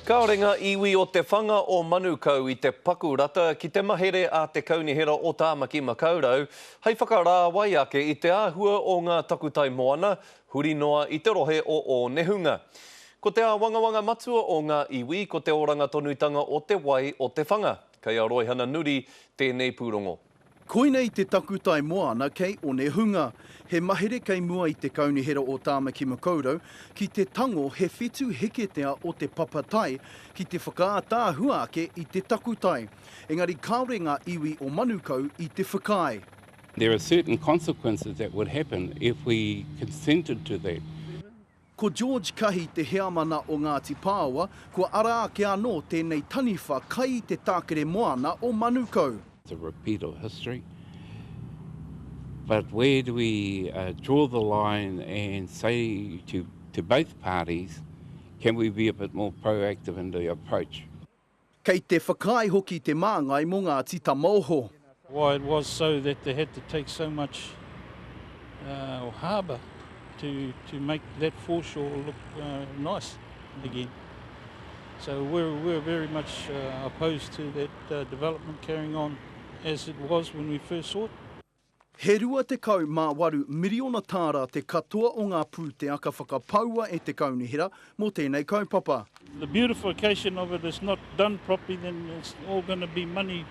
Kāore ngā iwi o te whanga o Manukau i te paku rata ki te mahere a te Kaunihera o Tāmaki Makaurau hei whakarāwai ake i te āhua o ngā takutai moana huri noa i te rohe o Ōnehunga. Ko te āwangawanga matua o ngā iwi ko te oranga tonutanga o te wai o te whanga. Kei a Roihana Nuri tēnei pūrongo. Koinei te takutai moana kei Onehunga. He mahere kei mua i te Kaunihera o Tāmaki Makaurau ki te tango he whetu heketea o te papa tai ki te whakaātaahua ake i te takutai. Engari kāore ngā iwi o Manukau i te whakaae. There are certain consequences that would happen if we consented to that. Ko George Kahi te heamana o Ngāti Pāoa, kua ara ake anō tēnei taniwha kai i te tākere moana o Manukau. It's a repeat of history. But where do we draw the line and say to to both parties, can we be a bit more proactive in the approach? Kei te whakaae hoki te māngai mō Ngāti Tamaoho. Why it was so that they had to take so much harbour to to make that foreshore look nice again. So we're we're very much opposed to that development carrying on as it was when we first saw it. He 28 miriona tāra te katoa o ngā pūtea ka whakapaua e te Kaunihera mō tēnei kaupapa. The beautification of it is not done properly then it's all going to be money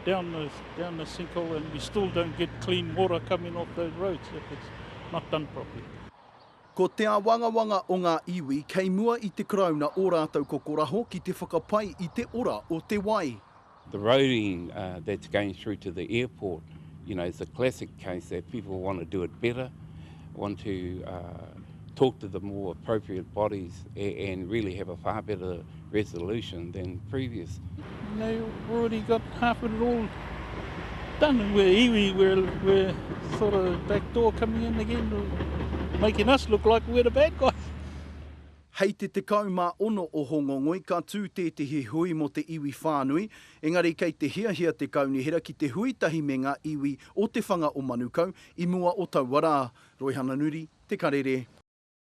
down the down the sinkhole and we still don't get clean water coming off those roads if it's not done properly. Ko te āwangawanga o ngā iwi kei mua i te Karauna ō rātou kokoraho ki te whakapai i te ora o te wai. The roading that's going through to the airport, you know, is a classic case that people want to do it better, want to talk to the more appropriate bodies and really have a far better resolution than previous. They've already got half of it all done and we're iwi, we're, we're sort of back door coming in again, making us look like we're the bad guys. Hei te 16 o Hōngongoi ka tū tētehi hui mō te iwi whānui, engari kei te hiahia te kaunihera ki te hui tahi me ngā iwi o te whanga o Manukau i mua o taua rā. Roihana Nuri, Te Karere.